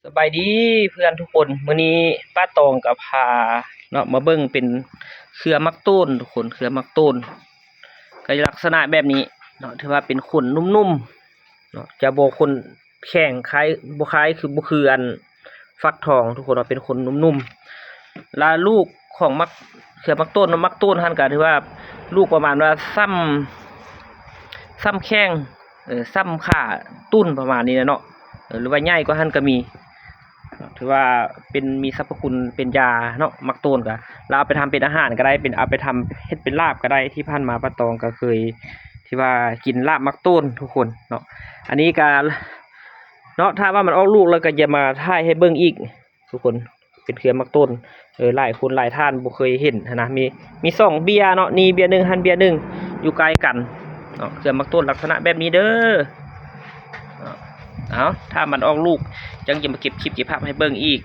ສະບາຍດີເພື່ອນທຸກຄົນ, ມື້ນີ້ປ້າຕອງກໍພາເນາະ ມາເບິ່ງເປັນເຄືອໝາກໂຕນທຸກຄົນ, ເຄືອໝາກໂຕນກໍລັກສະນະແບບນີ້ເນາະ, ຖືວ່າເປັນຂົນນຸ້ມໆເນາະ, ຈະບໍ່ຂົນແຂງ ຄ້າຍ ບໍ່ຄ້າຍຄື ບໍ່ຄືອັນ ຟັກທອງທຸກຄົນ, ວ່າເປັນຂົນນຸ້ມໆ. ລະລູກຂອງໝາກ ເຄືອໝາກໂຕນເນາະ, ໝາກໂຕນຫັ້ນກໍຖືວ່າລູກປະມານວ່າສ່ຳ ສ່ຳແຂ້ງ ເອີ ສ່ຳຂາຕຸ້ນປະມານນີ້ແຫຼະເນາະ, ເອີ ຫຼືວ່າໃຫຍ່ກວ່າຫັ້ນກໍມີເນາະ. ຖືວ່າເປັນ ມີສັບພະຄຸນເປັນຢາເນາະ, ໝາກໂຕນກໍ ລະເອົາໄປທຳເປັນອາຫານກໍໄດ້, ເປັນ ເອົາໄປທຳເຮັດເປັນລາບກໍໄດ້. ທີ່ຜ່ານມາປ້າຕອງກໍເຄີຍທີ່ວ່າກິນລາບໝາກໂຕນທຸກຄົນເນາະ. ອັນນີ້ກໍເນາະ ຖ້າວ່າມັນອອກລູກແລ້ວກໍຈະມາຖ່າຍໃຫ້ເບິ່ງອີກ ທຸກຄົນ ເປັນເຄືອໝາກໂຕນ. ເອີ ຫຼາຍຄົນຫຼາຍທ່ານບໍ່ເຄີຍເຫັນຫັ້ນນະ, ມີ ມີສອງເບ້ຍເນາະ, ນີ້ເບ້ຍໜຶ່ງ ຫັ້ນເບ້ຍໜຶ່ງ ຢູ່ໃກ້ກັນເນາະ. ເຄືອໝາກໂຕນລັກສະນະແບບນີ້ເດີ. ເອົາ ຖ້າມັນອອກລູກ ຈັ່ງຈະມາເກັບຄລິບເກັບພາບໃຫ້ເບິ່ງອີກ